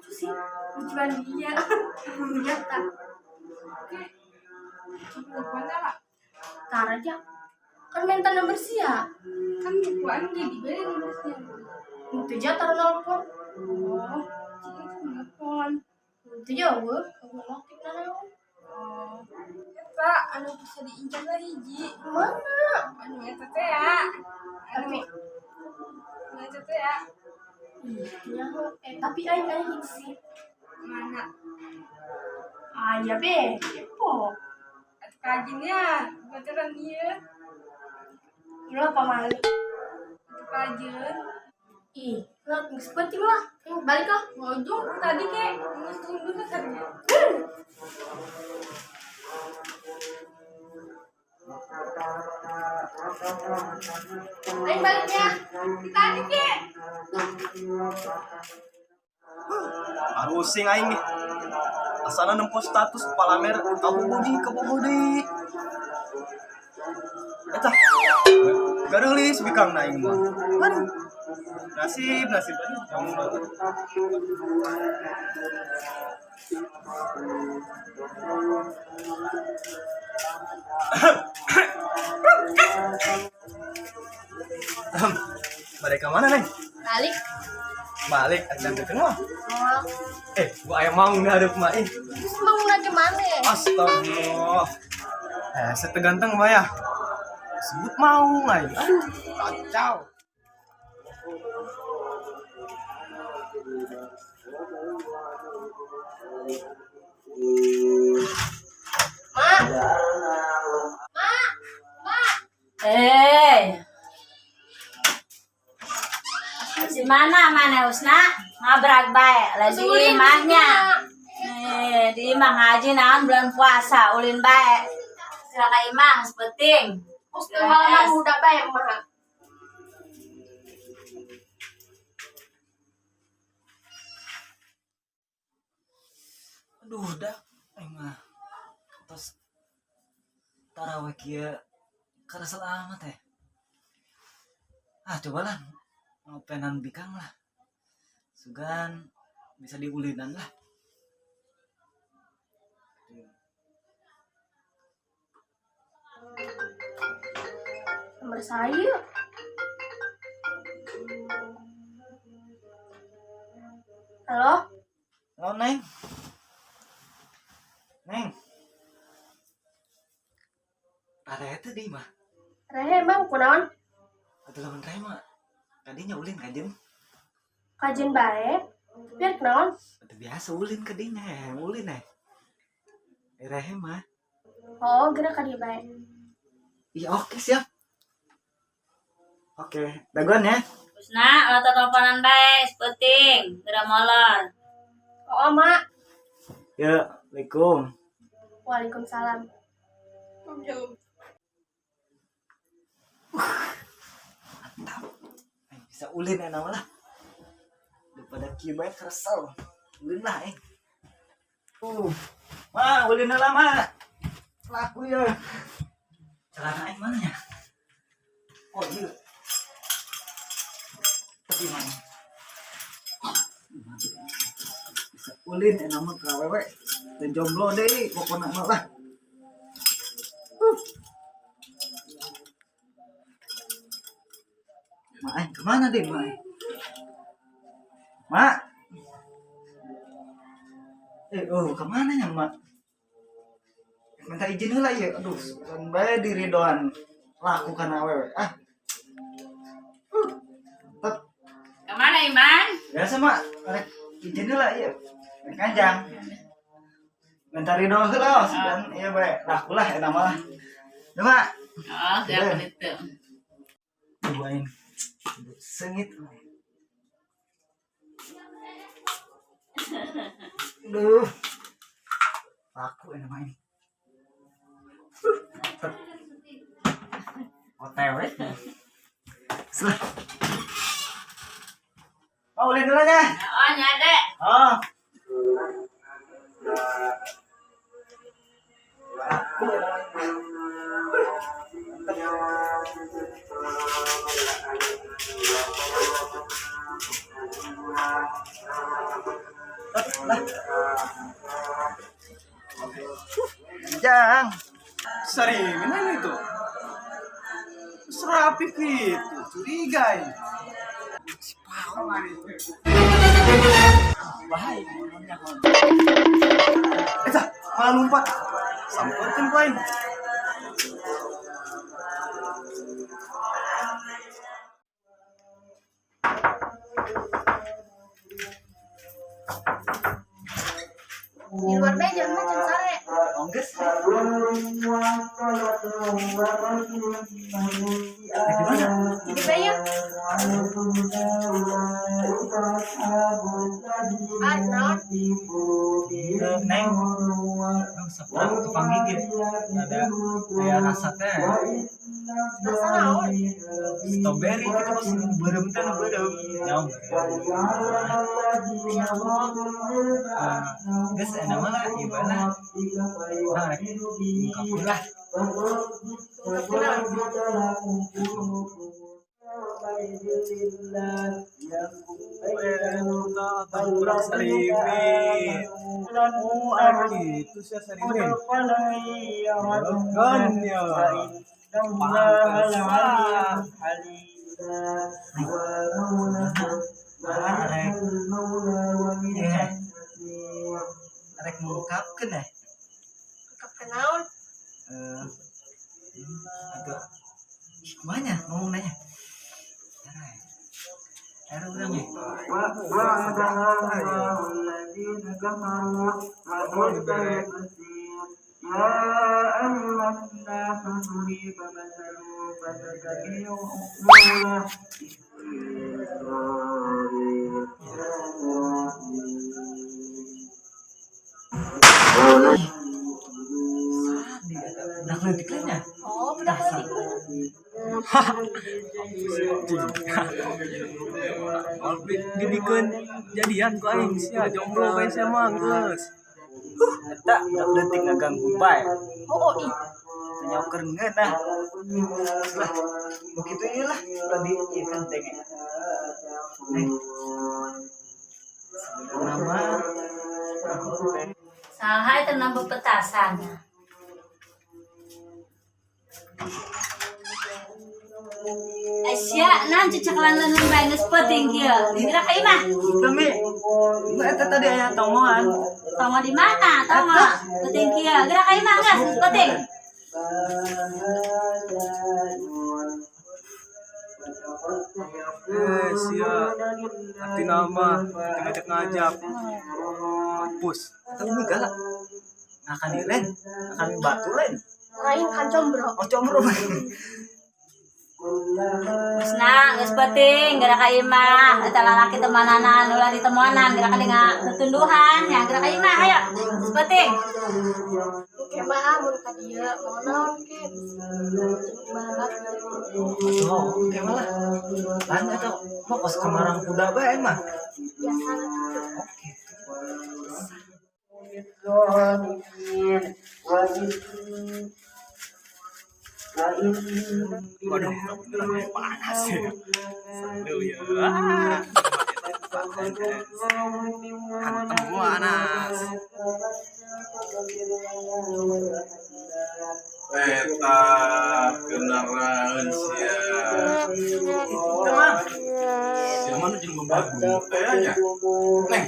Lucu sih. Lucuan dia. Nyata. Oke. Coba telepon tak? Tar aja. Kan minta nomor sih ya. Kan bukan jadi beda nomornya. Itu aja taruh nelpon. Oh, cik itu nelpon. Itu jauh. Aku aktif nana. Oh, eta anu bisa diincar lah hiji. Mana? Anu eta teh ya. Anu Tapi anu eta teh ya. ih, nyaho. Eh, tapi aing aing hiji sih. Mana? Ah, iya be. Kepo. Atuh kajinnya, baturan ieu. Ulah pamali. Atuh kajeun. Ih, lah geus penting lah. Aing balik ah. Ngojong tadi kek geus tunduk kan ya. Aing balik ya. Tadi kek. Pusing aing nih. Asana nempo status palamer kabogoh deui kabogoh deui. Eta. Gareulis bikang na aing mah. Aduh. Nasib nasib aduh jomblo. Balik ke mana, Neng? Balik. Balik acan teh mah. Oh, Eh, gua aya maung di hareup mah ih. terus mau lagi mana? Astagfirullah. Eh, seteganteng mah ya. Sebut maung aing. Aduh, kacau. Ma. Ma. Ma. Eh. Si mana mana Usna? Ngabrak bae lagi Ulin, imahnya. Eh, di imah ngaji naon bulan puasa ulin bae. Sila ka imah geus penting. Terus malam udah bae mah. Aduh, dah aing mah. Tos taraweh kieu karesel amat ya. Ah, cobalah ngopenan bikang lah. Sugan bisa diulinan lah. Nomor saya. Halo? Halo, Neng. Neng. Ada itu di mah. Rehe emang kunaon? Atuh lamun reh mah kadinya ulin kajeun. Kajian bae. Biar kunaon? Atuh biasa ulin kadinya, ya, ulin eh. Rehe mah. Oh, gerak ka dieu bae. Iya, oke siap. Oke, dagoan ya. Usna, ulah teleponan bae, geus penting, geura molor. Oh, Mak. Ya, Assalamualaikum. Waalaikumsalam. Jauh. Mantap. Eh, bisa ulin enak lah. Daripada kieu bae kesel. Ulin lah eh. Ma, ulin lah, Ma. Laku ya. Celana aing mana ya? Oh, iya. Tapi mana? Bisa ulin enak mah ka awewe. Dan jomblo deh, pokoknya mah lah. Ma, aing kemana deh, Ma? Ma? Eh, oh, kemana ya, Ma? Minta izin lah ya. Aduh, kan bae diri doan laku kana awewe. Ah. Tetep Kemana Iman? biasa, Mak. Rek izin lah ya. Rek kanjang. Minta ridho heula, dan iya bae. Laku lah eta mah lah. Ya, Mak. Oh, siap itu. Duain. Sengit. Aduh. Laku ini main. OTW. Selah. Oh, ulin dulu ya. Oh, nyade. Oh. Laku ini main. Lah. Jang. Sarimin ano itu? Serapi gitu, curiga ini. Bahaya. Eh, tah, malah lompat. Samperkeun ku aing. Di luar bae jelema can sare. Oh, geus. Gimana? Jadi bae ya. Ah, naon? Neng, neng seprang tukang gigi ada kayak rasa teh Rasa naon? strawberry gitu pas beureum teh nu beureum nyaho ah geus enak mah lah ieu bae lah urang rek ngungkapkeun lah. Kenal. Kurang sarimin. Oh, ada gitu sih sarimin. Kan ya. Pantesan. Ah, rek iya rek ngungkapkeun eh. Ungkap kenaon? Eh, agak gimana ngomong nanya era urang ya. Oh, dibere. Sadi eta budak leutik lain nya. Oh, budak leutik mah. Dibikin jadian ku aing sia jomblo bae sia mah geus. Eta budak leutik ngaganggu bae. Oh, oh ih. Teu nyaho ngeunah lah begitu ieu lah tadi ieu kan teh. Neng, sebenarnya mah urang teh Saha eta nambah petasan. Aisyah, naon ceceklan leungeun bae geus peuting kieu. Dikira ka imah. kami eta tadi aya tongoan. Tongo di mana? Tongo. Peuting kieu. Geura ka imah geus geus peuting. Eh, sia arti nama ngajak ngajak. Mampus. Eta umi galak ngakan lain ngakan batu lain. Lain kan combro. Oh, combro. Geus na, geus peuting geura ka imah. Eta lalaki temananan ulah ditemuanan geura ka tutunduhan ya geura ka imah hayo. Geus peuting. Oke mah mun ka dieu mau naon ke? Jeung imah batur. Oh, oke malah lain eta mah kos kamarang kuda bae mah. Biasa lah gitu. Oh, gitu. Waduh, kebetulan panas ya. Seru ya. Ah, panas. Hantem panas. Eta kenaran sia. Itu mah Sia mana jelema bagus teh nya. Neng,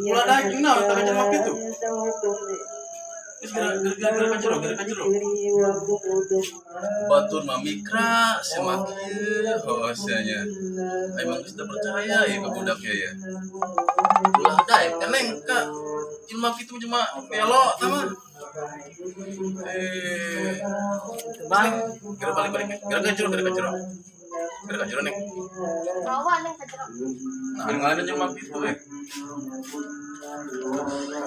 ulah daging naon tah jelema kitu. Geus geura geura geura ka jero, geura ka jero. Batur mah mikra sia mah kieu heuh sia nya. Emang geus teu percaya ieu ka budak ieu ya. Ulah daek ka neng ka jelema kitu jelema gelo tah mah. Eh, bang. Geura balik balik. Geura ka jero, geura ka jero. Geura ka jero neng. Bawa neng ka jero. Nah, ngalamin jelema kitu eh.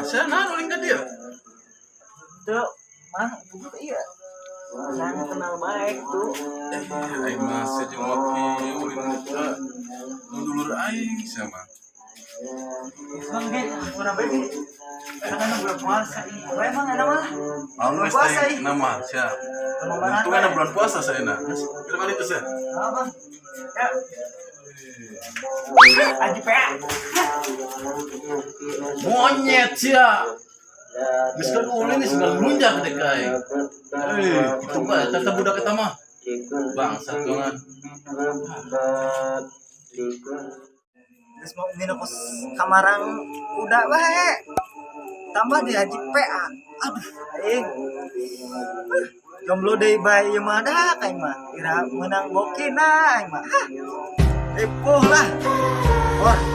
Saya naon ulin ka dieu? Tuh, mah budak iya. Saya kenal baik tuh. Eh, aing mah sia jelema kieu ulin ka nu dulur aing sia mah. Bang ge, urang bae ge. Karena nu bulan puasa ih. Bae emang ada malah. Naon Bulan geus puasa teh ih. nama sia. Lebaran Untung ada bae. bulan puasa saya na. Geus kali itu sia. Apa? Ya. Haji PA. Monyet sia. Geus kan ulin geus ngalunjak dek aing. Eh, kitu bae eta budak eta mah. Bangsat banget. Geus mau minum kos kamarang kuda bae. Tambah di Haji PA. Aduh, aing. Jomblo deui bae ieu mah dah aing mah. Ira meunang bokina aing mah. Hah. Ripuh lah. Wah.